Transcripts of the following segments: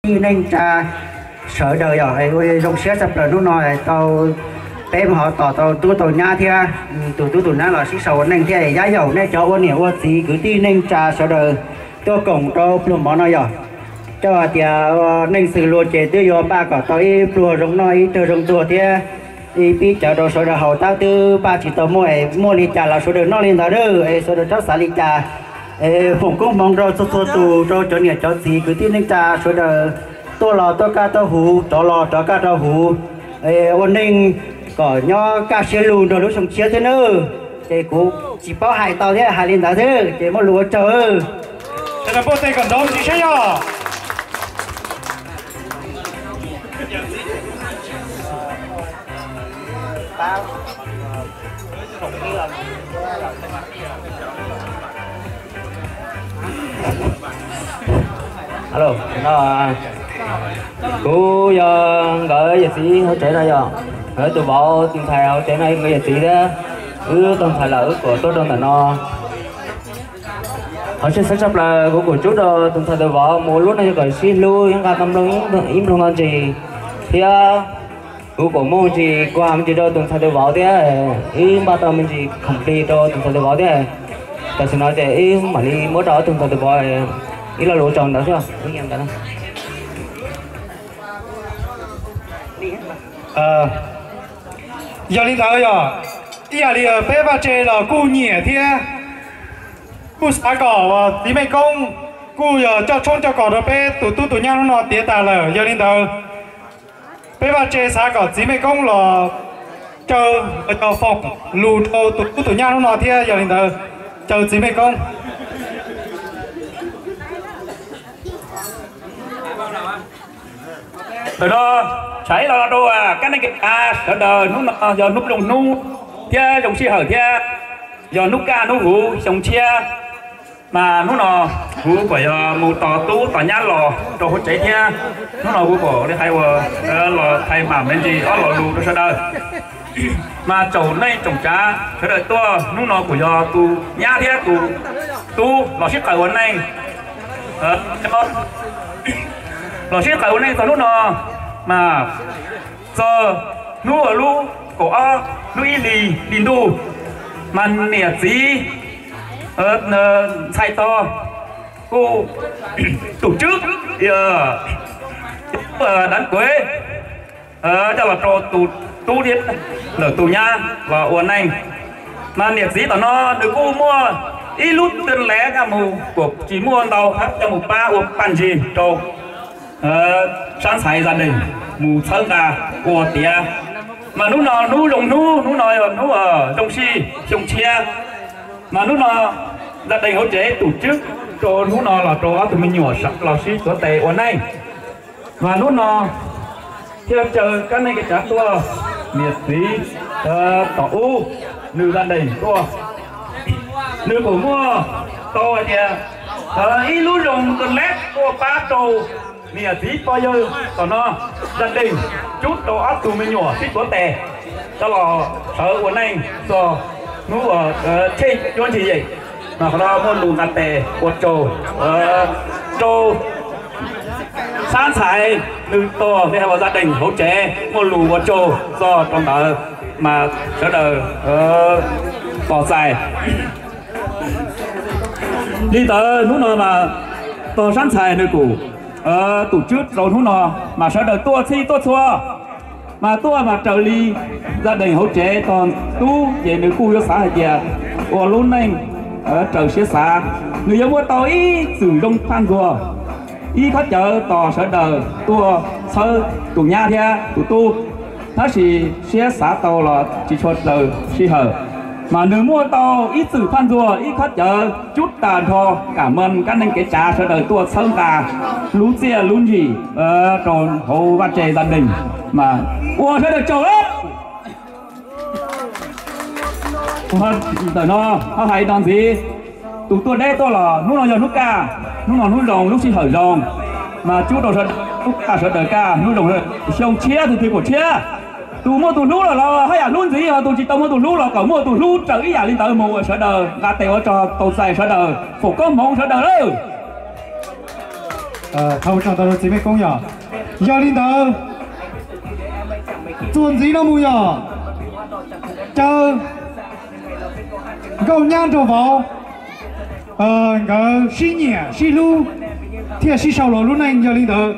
tij neej tsa sawv daws yog ua zoo siab tshaj plaws hnub no tau peb mus ho tos tau tub tau nyab thiab tus tub tus nyab los sib sau ua neej thiab. Yaj yaum nej cov ua niam ua txiv kwv tij neej tsa sawv daws tuaj koom rau pluag mov no yog coj hais tias neej xws luag ces twb yuav npaj kom tau ib pluag zoo noj ib tug zoo tuag thiab ib pib cawv rau sawv daws haus tab twb npaj tsis tau muaj es muaj li cas los sawv daws noj li ntawd es sawv daws txhob xav li cas. Es foom koob hmoov rau txhua txhua tus rau cov niam cov txiv kwv tij neej tsa sawv daws tuaj los tuaj kaj tuaj huv, rov los rov kaj rov huv, ua neej kom nyob kaj siab lug nrog lub xyoo tshiab thiab nawb. Ces kuv tsis paub hais tau thiab hais li ntawd xwb ces muaj lus ua tsaug. Kuv yog nkawd yawm txiv hauv tsev no yog, nkawd tus vauv tus ntxhais hauv tsev no nkawd yawm txiv thiab. Wb tau ntxhais lawm wb kuj tuaj rau ntawm no. Qhov tseem ceeb tshaj plaws kuv kuj tsub rau tus ntxhais tus vauv mus lub neej kom sib hlub, ib nqa tau nplooj ib nplooj no ntsis thiab kuv kuj muaj ntsis kuag me ntsis rau tus ntxhais tus vauv thiab, wb npaj tau me ntsis khoom plig rau tus ntxhais tus vauv thiab. Tam sim no ces wb mam li muab rau ob tug ntxhais tus vauv ib lo lus tsaug ntawd xwb. Yog li ntawd yog ib yam li peb vaj tse los kuj nyiam thiab kuj xav kom txiv Mej Koob kuj yog coj tshoob coj kos rau peb tus tub tus nyab hnub no tiav tas lawm. Yog li ntawd peb vaj tse xav kom txiv Mej Koob los caw, cov foom lus rau tus tub tus nyab hnub no thiab. Yog li ntawd caw txiv Mej Koob. Ntawm no, tshav ib los rau kab neej kev av sawv daws, hnub no yog hnub zoo hnub thiab zoo sij hawm thiab yog hnub kaj hnub huv xyoo tshiab. Mas hnub no kuv kuj yog mus tos tub tos nyab los rau hauv tsev thiab. Hnub no kuv kuj li hais ua los thais mam me ntsis ob lo lus rau sawv daws. Mas tsoom neej tsoom tsav sawv daws tuaj hnub no kuj yog tus nyab thiab tus tub los sib qawm ua neej, los sib qawm ua neej txog hnub no. Mas txog hnub lub kaum ob lub ib hlis hli ntuj, mas niam txiv ntxhais tog kuj tus tswb dav kuv coj los rau tus tub thiab lawm tus nyab los ua neej. Mas niam txiv tom no nws kuj muaj ib lub twg lev coj mus, kuj tsis muaj ntau hab coj mus pab ua paj ntsig rau sab ntxhais Za Dees mus txhawb nqa ua tiav. Mas hnub no hnub zoo hnub, hnub no yog hnub zoo sij xyoo tshiab. Mas hnub no Za Dees hauv tsev tus tswb rau hnub no los rau ob tug me nyuam sawv los sib tuav tes ua neej. Mas hnub no thiaj caw kab neej kev tsav tuaj, niam txiv tom ub, nws Za Dees tuaj. Nws kuj muaj tau hais tias ib lub zoo kawg leb tuaj pab rau niam txiv pog yawg tom no, Za Dees cub rau ob tug me nyuam sib tuav tes coj los sawv ua neej txog hnub tsheej cuab ntsis yem. Mas qhov no muaj lus nqa tes ua tsaug rau sab ntxhais nws tog li hais Za Dees hauv tsev, muaj lus ua tsaug txog rau ntawd. Mas sawv daws pom txais li ntawd. Hnub no mas tog sab ntxhais nws kuj tus tswb rau hnub no, mas sawv daws tuaj txhij tuaj txhua, mas tuaj mas raws li Za Dees hauv tsev tog tub ces nws kuj yuav xav hais tias ua lub neej raws siab xav, nws yuav muaj tau ib txwm zoo phaj ntxuag, ib khob cawv tos sawv daws tuaj txhawb tus nyab thiab tus tub. Tab sis siab xav tau los tsis tshua raws sij hawm, mas nws muaj tau ib txwm phaj ntxuag ib khob cawv cub tas nrho kam mab kab neej kev tsav sawv daws tuaj txhawb nqa lub txiaj lub ntsim rau hauv vaj tse Za Dees, mas ua sawv daws tsaug. Ntawm no ho hais no ntxiv, tus tuaj deb tuaj los hnub no yog hnub kaj, hnub no hnub zoo lub sij hawm zoo, mas cub rau sawv daws, hnub kaj sawv daws kaj, hnub zoo xyoo tshiab tus twg kuj tshiab. Tus muaj tus hlub los los haj yam hlub ntxiv, ho tus tsis tau muaj tus hlub los kom muaj tus hlub raws ib yam li ntawd mus, sawv daws nqa tes ua tsaug tau txais sawv daws, foom koob hmoov sawv daws lawm. Thov ua tsaug ntau rau txiv Mej Koob yog. Yog li ntawd, txuas ntxiv no mus yog caw Nkauj Nyab nrog Vauv nkawd sib nyiam sib hlub thiaj sib sau los lub neej. Yog li ntawd,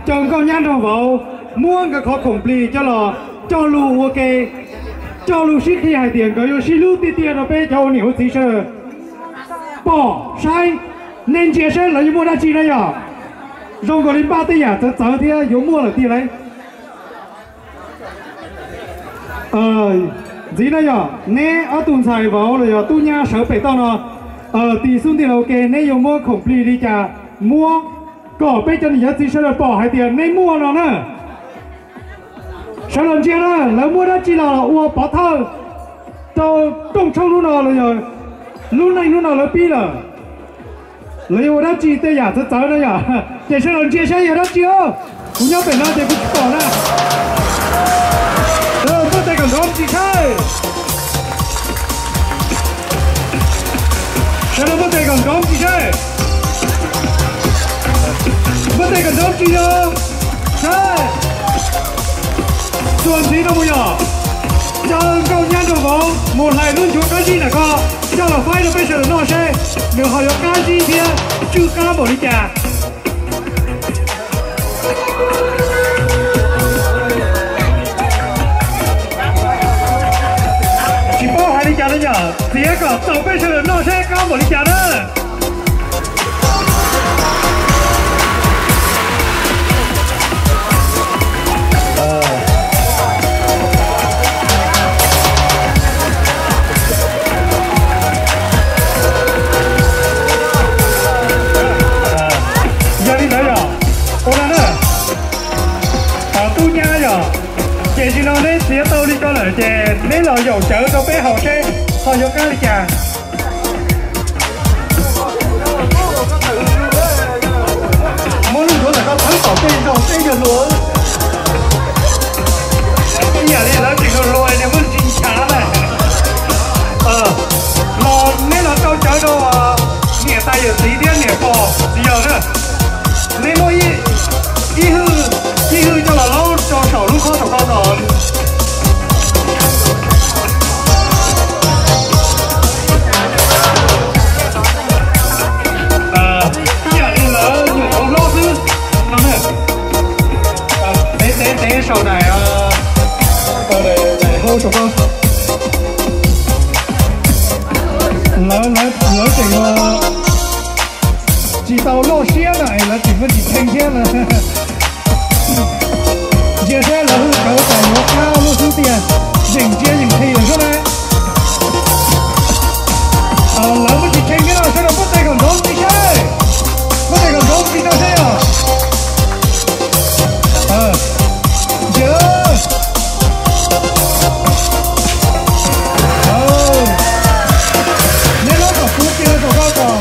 caw Nkauj Nyab nrog Vauv muab nkawd qhov khoom plig coj los cog lus ua ke, cog lus sib qhia hais tias nkawd yuav sib hlub tiag tiag rau peb cov ua niam ua txiv sawv daws pom saib. Nej ntsia saib lawv yuav muaj dab tsi na yom. Zoo nkaus li npaj tej yam txawv txawv thiab yuav muaj lawm tiag lauj. Ntxiv na yog neb ob tug ntxhais Vauv los yog Tub Nyab sawv pem toj no, tis xub ntiag los ua ke neb yuav muab khoom plig li cas muab kom peb cov niam cov txiv sawv daws pom hais tias neb muaj no na. Sawv los ntsia na, lawv muab dab tsi los ua pov thawj rau rooj tshoob hnub no los yog lub neej hnub no lawv pib lawm. Lawv yuav ua dab tsi tej yam txawv txawv na yom? Ces sawv daws ntsia saib yog dab tsi os. Kuv nyob pem no ces kuv tsis pom na. Sawv daws npuaj tes kom nrov tsis saib. Sawv daws npuaj tes kom nrov tsis saib. Npuaj tes kom nrov tsis yog saib. Txuas ntxiv no mus yog caw Nkauj Nyab nrog Vauv mus hlais lub ncuav qab zib ntawm ko coj los faib rau peb sawv daws noj seb nws ho yuav qab zib thiab tsw qab npaum li cas. Tsis paub hais li cas no yog txiav kom tau peb sawv daws noj seb qab npaum li cas na. Yog li ntawd yog ua no na, Tub Nyab yog, ces tsis no neb txiav tau li ko lawm ces neb los yaum cawv rau peb haus seb ho yuav qab li cas. Muab lub ncuav ntawm ko thawb tom tej zaug tej yog hluas. Ib yam li lawv tseem hluas hluas niag muaj ntsis nchav na. Los neb los rau cawv rau niam tais yawm txiv thiab niam pog txiv yawg na. Neb muab ib hwj, ib hwj coj los laub rau saum lub khob saum ko kom ib yam li lawv nyuam qhuav hlob xwb no na. Tev tev tev saum daim, daim hau saum ko. Lawv, lawv tseem tsis tau loj siab na es lawv tseem muaj ntsis tshee thiab na. Ntsia saib lawv hwj tawv tas yuav qab lub xub tiag, yeej ntsia yeej qhi lawm xwb na. Lawv muaj ntsis tshee thiab no, sawv daws npuaj tes kom nrov ntsis saib. Npuaj tes kom nrov ntsis no saib os. Ntsia, neb laub kom puv kiag rau saum ko kom,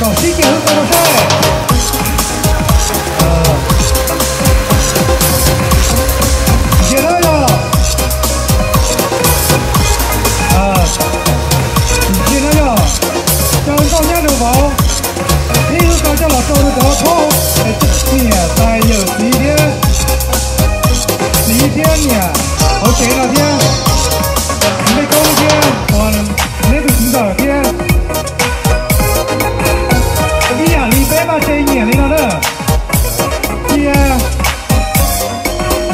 kom sib kiag hwj tau no saib. Ntsia na yog, ntsia na yog, caw Nkauj Nyab nrog Vauv ib hwj ko coj los rau rau cov thaub, niam tais yawm txiv thiab, txiv thiab niam hauv tsev no thiab, Mej Koob thiab, neb tus txiv ntxawm thiab. Ib yam li peb maj tse nyiam li no na. Cia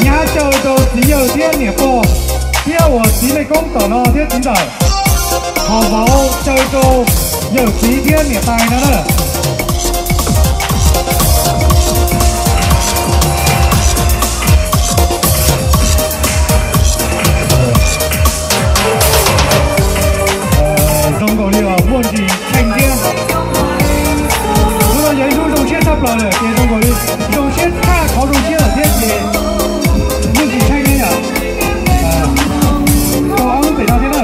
Nyab caw rau txiv yawg thiab niam pog, thiab uas txiv Mej Koob tom no thiab txiv ntxawm, ho Vauv caw rau yawm txiv thiab niam tais no na. Zoo nkaus li muaj ntsis tshee thiab. Hnub no yog ib hnub zoo siab tshaj plaws lawm ces zoo nkaus li zoo siab tshaj qhov zoo siab lawm thiab ces muaj ntsis tshee thiab yom. Tau ob lub pem no thiab na.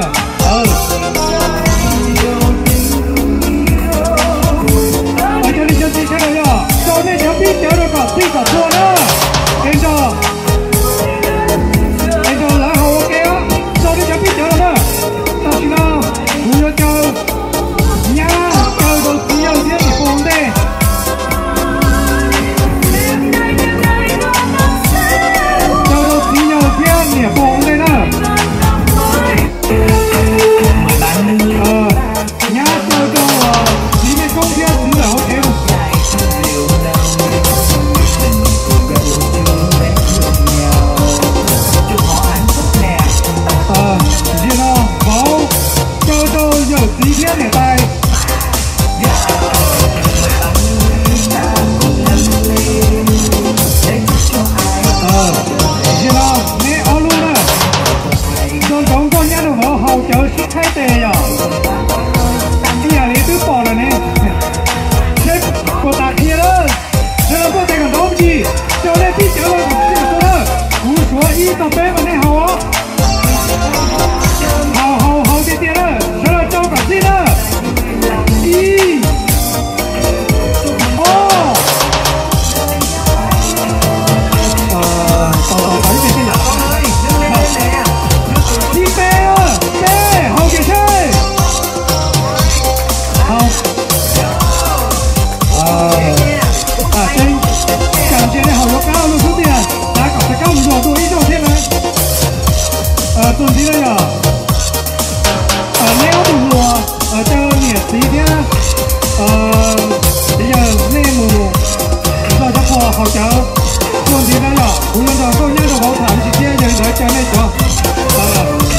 Kuv yuav nrog nkauj nyab rau hauv tham ib tsis thiab, yog li ntawd caw nej cov,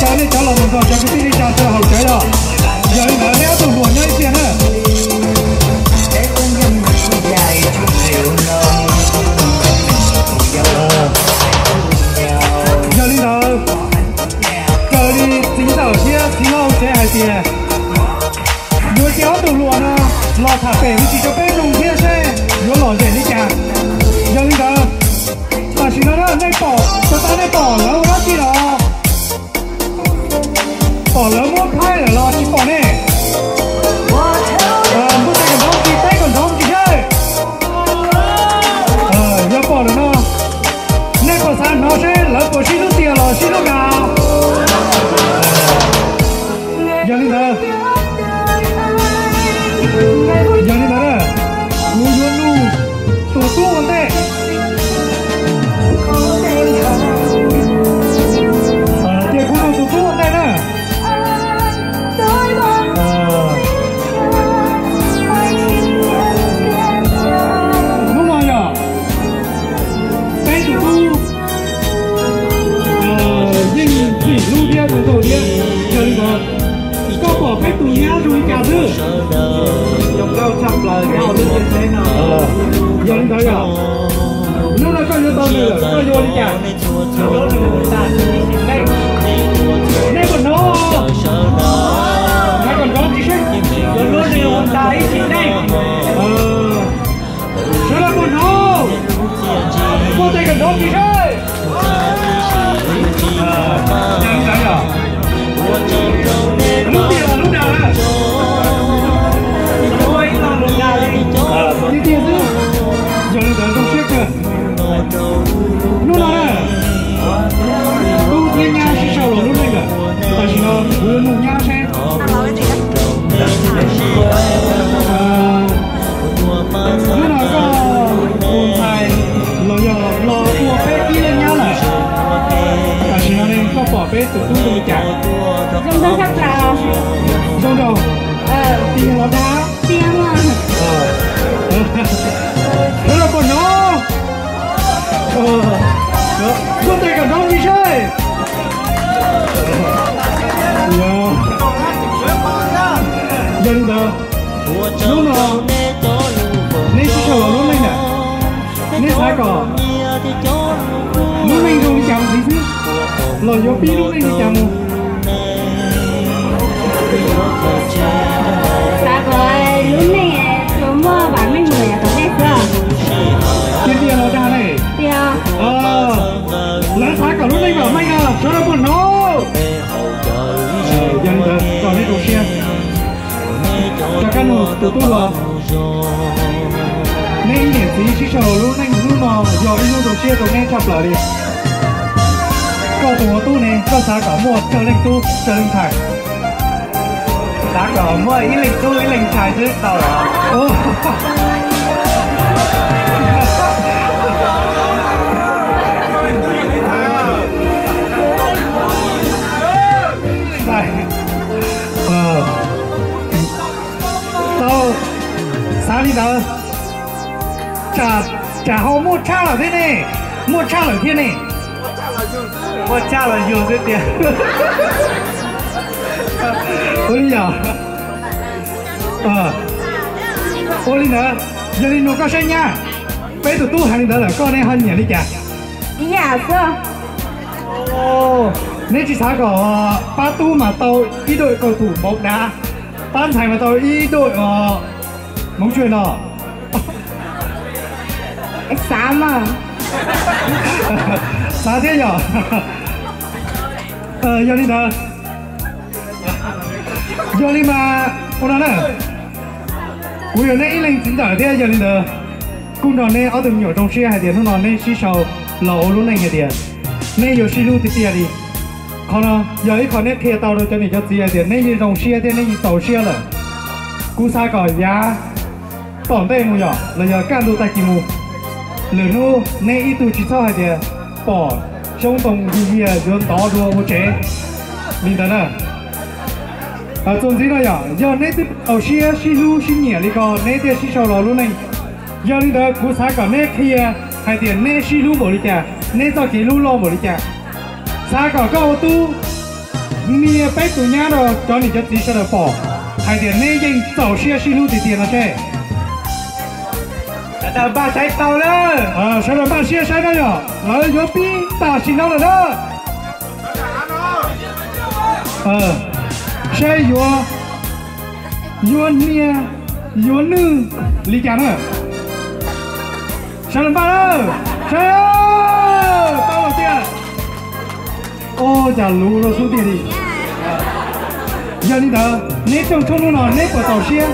caw nej cov los mus nrog cov kwv tij neej tsa sawv haus cawv os. Yog li ntawd neb ob tug hluas nyob ib pliag na. Yog li ntawd, raws li txiv ntxawm thiab txiv laug tsev hais tias yuav cia ob tug hluas no los tham pem me ntsis rau peb mloog thiab seb yuav lom zem li cas. Yog li ntawd, tam sim no nej pom, tau nej pom lawv ua dab tsi los? Pom lawv muab phaib lawm los tsis pom ne? Npuaj tes kom nrov ntsis, teb kom nrov ntsis seb. Yog pom lawm no, nej puas xav hnov seb lawv puas sib hlub tiag los sib hlub nkaus? Yog li ntawd, yog li ntawd na, kuv yuav nug tus tub ua ntej. Ces kuv nug tus tub ua ntej na. Hnub no yog peb tus tub yeej txim hlub thiab zoo nkauj thiab, yog li ntawd koj pom peb tus nyab zoo li cas xwb? Zoo nkauj tshaj plaws nyob hauv lub ntiaj teb no. Yog li ntawd yog hnub no koj yuav tau nws lawm koj yuav ua li cas? Nej puas hnov? Hais kom nrov ntsis seb. Yuav hlub nws ua nta ib sim neej. Sawv daws puas hnov? Npuaj tes kom nrov ntsis seb. Lub tiag los lub dag na? Tiag tiag xwb. Yog li ntawd zoo siab kawg. Hnub no na, tub thiab nyab sib sau los lub neej lawm, tam sim no kuv yuav nug nyab seb. Hnub no koj tus ntxhais los yog los ua peb ib leej nyab lawm, tam sim no ne koj pom peb tus tub zoo li cas? Zoo nkauj tshaj plaws. Zoo nkauj. Tiag los dag? Tiag mas. Sawv daws puas hnov? Npuaj tes kom nrov ntsis seb. Yog li ntawd, hnub no neb sib sau los lub neej na, neb xav kom lub neej zoo li cas mus ntxiv xwb, los yuav pib lub neej li cas mus? Xav kom lub neej tsuas muaj vam meej mus yav tom ntej xwb. Tiag tiag los dag ne? Tiag. Lawv xav kom lub neej vam meej no sawv daws puas hnov? Yog li ntawd kom neb zoo siab. Rov qab nug tus tub hluas. Neb ib niam txiv sib sau los lub neej hnub no yog ib hnub zoo siab rau neb tshaj plaws li. Koj tus ua tub ne, koj xav kom muaj tsawg leej tub tsawg leej ntxhais? Xav kom muaj ib leej tub ib leej ntxhais xwb tau los? Tau, xav li ntawd. Tsam ho muaj tshaj lawm thiab ne, muaj tshaj lawm thiab ne. Muaj tshaj los yug xwb tiag. Ua li yog, ua li ntawd, yog li no koj saib nyab, peb tus tub hais li ntawd lawm koj ne ho nyiam li cas? Ib yam xwb. Neb tsis xav kom pab tub mas tau ib dua kaum tum npaum dav, pab ntxhais mas tau ib dua moov tshuaj no. Xav mas. Xav thiab yog. Yog li ntawd, yog li mas ua no na, kuv yog neb ib leeg txiv ntxawm thiab, yog li ntawd kuj nrog neb ob tug me nyuam zoo siab hais tias hnub no neb sib sau los ua lub neej hais tias neb yuav sib hlub tiag tiag li. Qhov no yog ib qho neb qhia tau rau cov niam cov txiv hais tias neb yeej zoo siab thiab neb yeej txaus siab lawm. Kuv xav kom yav tom ntej mus yom los yog kaj ntug tag kis mus, lwm hnub neb ib tug tsis txhob hais tias pom xyoob ntoo yiag yiag yuav ntov dua ua tsev li ntawd na. Txuas ntxiv no yom, yog neb twb txaus siab sib hlub sib nyiam li ko neb thiaj sib sau los lub neej. Yog li ntawd kuv xav kom neb qhia hais tias neb sib hlub npaum li cas. Neb txoj kev hlub loj npaum li cas? Xav kom koj ua tub nias peb tus nyab rau cov niam cov txiv sawv daws pom hais tias neb yeej txaus siab sib hlub tiag tiag no seb. Sawv daws npaj siab saib na yog lawv yuav pib tam sim no lawm na. Saib yuav, yuav nias, yuav nwj li cas na. Sawv daws npaj na, saib, tau tiag. Ua cas luv rau xub tiag li. Yog li ntawd neb rooj tshoob hnub no neb puas txaus siab?